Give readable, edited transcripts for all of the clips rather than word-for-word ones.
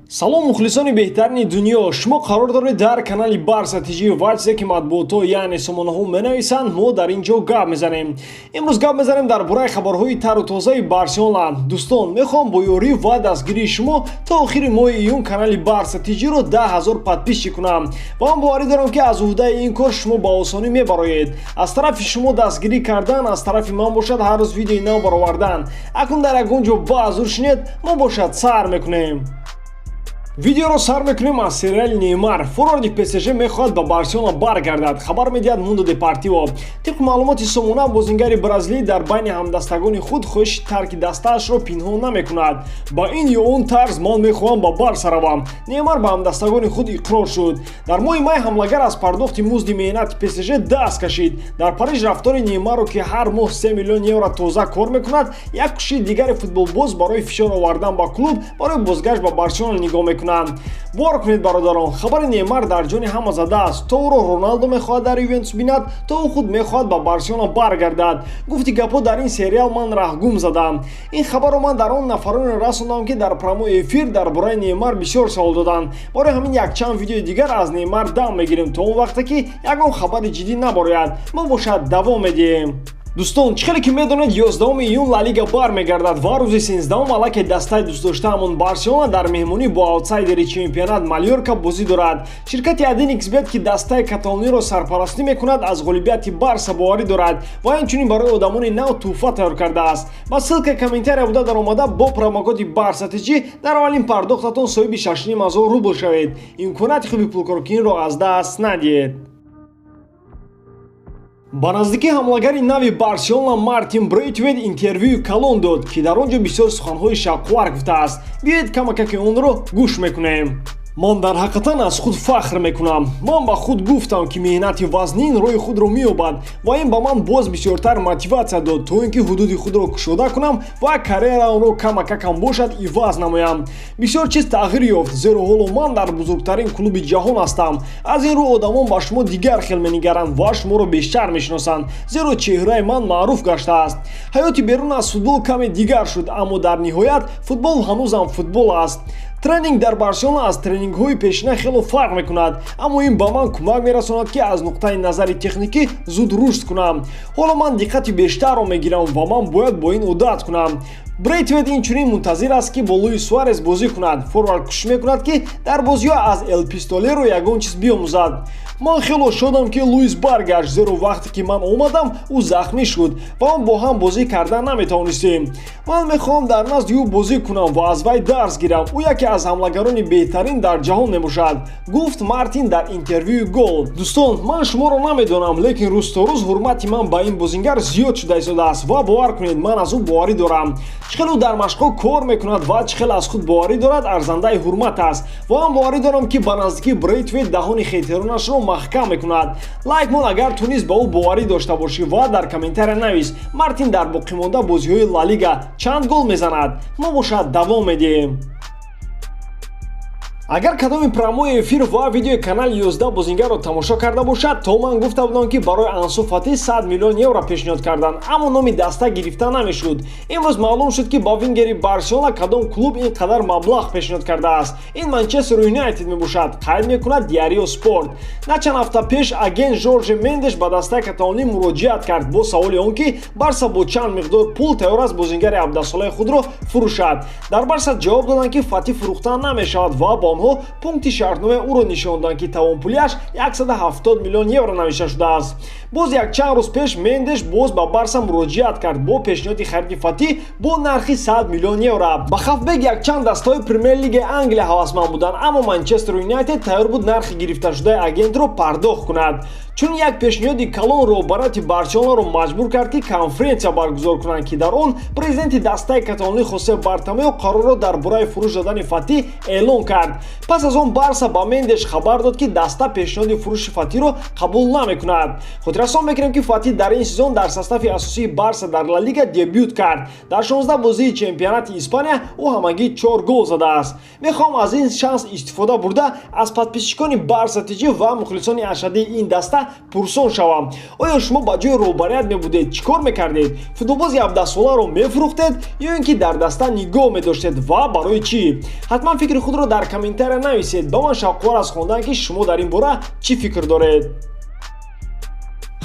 Салом, мухлисони беҳтарини дунё! Шумо қарор доред дар канали Барса ТЖ ва чизе ки матбуотҳо, яъне сомонаҳо менависанд, мо дар ин ҷо гап мезанем. Имрӯз гап мезанем дар бораи хабарҳои тару тозаи Барселона. Дӯстон, мехоҳам бо ёрӣ ва дастгирии шумо то охири моҳи июн канали Барса ТЖро 10 000 подписчик кунам ва ман боварӣ дорам, ки аз уҳдаи ин кор шумо ба осонӣ мебароед. Аз тарафи шумо дастгирӣ кардан, аз тарафи ман бошад, ҳар рӯз видеои нав баровардан. Акнун дар ягон ҷо баъзур шинед, мо бошад сар мекунем. Видеоро сар мекунем аз сериали Неймар. Форварди ПСЖ мехоҳад ба Барселона баргардад, хабар медиҳад Мундо Депортиво. Тибқи маълумоти сомона, бозингари бразилӣ дар байни ҳамдастагони худ хоҳиши тарки дастаашро пинҳон намекунад. «Ба ин ё он тарз ман мехоҳам ба Барса равам», Неймар ба ҳамдастагони худ иқрор шуд. Дар моҳи май ҳамлагар аз пардохти музди меҳнати ПСЖ даст кашид. Дар Париж рафтори Неймарро, ки ҳар моҳ 3 миллион евро тоза кор мекунад, як кӯшиши дигари футболбоз барои фишор овардан ба клуб барои бозгашт ба Барселона нигоҳ мекунад. Бовар кунед, бародарон, хабари Неймар дар ҷони ҳама задааст. То ӯро Роналдо мехоҳад дар Ювентус бинад, то ӯ худ мехоҳад ба Барселона баргардад. Гуфти гапҳо, дар ин сериал ман раҳгум задам. Ин хабарро ман дар он нафароне расондам, ки дар прямой эфир дар бораи Неймар бисёр савол доданд. Барои ҳамин якчанд видеои дигар аз Неймар дам мегирем, то он вақте ки ягон хабари ҷиддӣ набарояд. Мо бошад давом медиҳем. Дӯстон, чӣ хеле ки медонед, 11 июн Ла Лига бармегардад ва рӯзи 13 аллакай дастаи дӯстдоштаамон Барселона дар меҳмонӣ бо аутсайдери чемпионат Малёрка бозӣ дорад. Ширкати 1xBet, ки дастаи каталониро сарпарастӣ мекунад, аз ғолибияти Барса боварӣ дорад ва инчунин барои одамони нав тӯҳфа тайёр кардааст. Ба ссылка комментария буда даромада, бо промокоди Барса ТЖ дар аввалин пардохтатон соҳиби 6,5 ҳазор рубл шавед. Имконияти хуби пулкоркуниро аз даст надиҳед. Ба наздикӣ ҳамлагари нави Барселона Мартин Брейтвейт интервюи калон дод, ки дар он ҷо бисёр суханҳои шавқовар гуфтааст. Биёед, камакаки онро гӯш мекунем. Ман дар ҳақиқатан аз худ фахр мекунам. Ман ба худ гуфтам, ки меҳнати вазнин роҳи худро меёбад, ва ин ба ман боз бисёртар мотиватсия дод, то ин ки ҳудуди худро кушода кунам ва карьераамро камакакам бошад иваз намоям. Бисёр чиз тағйир ёфт, зеро ҳоло ман дар бузургтарин клуби ҷаҳон ҳастам. Аз ин рӯ одамон ба шумо дигар хел менигаранд ва шуморо бештар мешиносанд, зеро чеҳраи ман маъруф гаштааст. Ҳаёти берун аз футбол каме дигар шуд, аммо дар ниҳоят футбол ҳанӯзам футбол аст. Тренинг дар Барселона аз тренингҳои пешина хело фарқ мекунад, аммо ин ба ман кӯмак мерасонад, ки аз нуқтаи назари техникӣ зуд рушд кунам. Ҳоло ман диққати бештарро мегирам ва ман бояд бо ин одат кунам. Брейтвейт инчунин мунтазир аст, ки бо Луис Суарес бозӣ кунад. Форвард кӯшиш мекунад, ки дар бозиҳо аз Эл Пистолеро ягон чиз биомӯзад. Ман хело шодам, ки Луис баргашт, зеро вақте ки ман омадам, ӯ захмӣ шуд ва мо бо ҳам бозӣ кардан наметавонистем. Ман мехоҳам дар назди ӯ бозӣ кунам ва аз вай дарс гирам. Ӯ яке аз ҳамлагарони беҳтарин дар ҷаҳон мебошад, гуфт Мартин дар интервюи Гол. Дӯстон, ман шуморо намедонам, лекин рӯз то рӯз ҳурмати ман ба ин бозингар зиёд шуда истодааст ва бовар кунед, ман аз ӯ боварӣ дорам. Чӣ хел ӯ дар машқҳо кор мекунад ва чӣ хел аз худ боварӣ дорад, арзандаи ҳурмат аст ва ман боварӣ дорам, ки ба наздикӣ Брейтвейт даҳони хейтеронашро маҳкам мекунад. Лайк мон, агар ту низ ба ӯ боварӣ дошта бошӣ, ва дар комментария навис: Мартин дар боқимонда бозиҳои Ла Лига чанд гол мезанад? Мо бошад давом медиҳем. Агар кадоми прямой эфир ва видеои канали 11 бозингарро тамошо карда бошад, то ман гуфта будам, ки барои Ансу Фати 100 миллион евро пешниҳод карданд, аммо номи даста гирифта намешуд. Имрӯз маълум шуд, ки ба вингери Барселона кадом клуб ин қадар маблағ пешниҳод кардааст. Ин Манчестер Юнайтед мебошад, қайд мекунад Диарио Спорт. На чанд ҳафта пеш агент Жорже Мендеш ба дастаи каталонӣ муроҷиат кард бо саволи он, ки Барса бо чанд миқдор пул тайёр аст бозингари 17-солаи худро фурӯшад. Дар Барса ҷавоб доданд, ки Фати фурӯхта намешавад, ва ба онҳо пункти шартномаи ӯро нишонданд, ки тавонпулиаш 170 миллион евро навишта шудааст. Боз якчанд рӯз пеш Мендеш боз ба Барса муроҷиат кард бо пешниҳоди хариди Фатӣ бо нархи 100 миллион евро. Ба хавфбек якчанд дастаҳои Премер-лигаи Англия ҳавасманд буданд, аммо Манчестер Юнайтед тайёр буд нархи гирифташудаи агентро пардохт кунад. Чунин як пешниҳоди калон роҳбарияти Барселонаро маҷбур кард, ки конференсия баргузор кунанд, ки дар он президенти дастаи каталонӣ Хосе Бартомео қарорро дар бораи фурӯш додани Фатӣ эълон кард. Пас аз он Барса ба Мендеш хабар дод, ки даста пешниҳоди фурӯши Фатиро қабул намекунад. Хотиррасон мекунем, ки Фати дар ин сезон дар состави асосии Барса дар Ла Лига дебют кард. Дар 16 бозии чемпионати Испания ӯ ҳамагӣ чор гол задааст. Мехоҳам аз ин шанс истифода бурда, аз подписчикони Барса ТЖ ва мухлисони ашаддии ин даста пурсон шавам: оё шумо ба ҷои роҳбарият мебудед, чӣ кор мекардед? Футболбози 17-соларо мефурӯхтед ё ин ки дар даста нигоҳ медоштед ва барои чӣ? Ҳатман фикри худро дар комментария нависед. Ба ман шавқовар аст хондан, ки шумо дар ин бора чӣ фикр доред.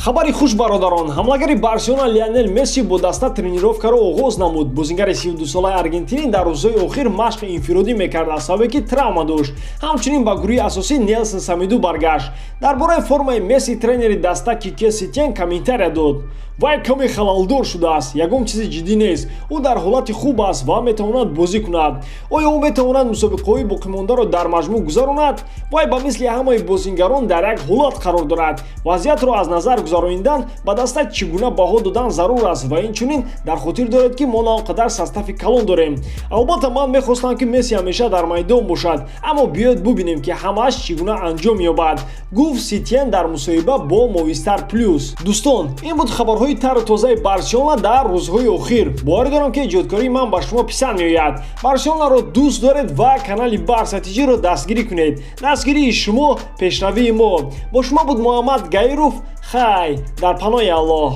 Хабари хуш, бародарон: ҳамлагари Барселона Лионел Месси бо даста тренировкаро оғоз намуд. Бозингари 32-солаи аргентинӣ дар рӯзҳои охир машқи инфиродӣ мекард, аз сабабе ки травма дошт. Ҳамчунин ба гурӯҳи асосӣ Нелсон Самиду баргашт. Дар бораи формаи Месси тренери даста Кике Сетьен комментария дод: «Вай каме халалдор шудааст, ягон чизи ҷиддӣ нест. Ӯ дар ҳолати хуб аст ва метавонад бозӣ кунад. Оё ӯ метавонад мусобиқаҳои боқимондаро дар маҷмӯъ гузаронад? Вай ба мисли ҳамаи бозингарон дар як ҳолат қарор дорад. Вазъиятро аз назар гузаронидан, ба даста чӣ гуна баҳо додан зарур аст ва инчунин дар хотир доред, ки мо на он қадар состави калон дорем. Албатта, ман мехостам, ки Месси ҳамеша дар майдон бошад, аммо биёед бубинем, ки ҳамааш чӣ гуна анҷом меёбад», гуфт Ситьен дар мусоҳиба бо Мовистар Плюс. Дӯстон, ин буд хабарҳои тару тозаи Барселона дар рӯзҳои охир. Боварӣ дорам, ки эҷодкории ман ба шумо писанд меояд. Барселонаро дӯст доред ва канали Барса ТЖро дастгирӣ кунед. Дастгирии шумо пешравии мо. Бо шумо буд Муҳаммад Гаиров. Хай, дар паноҳи Аллоҳ.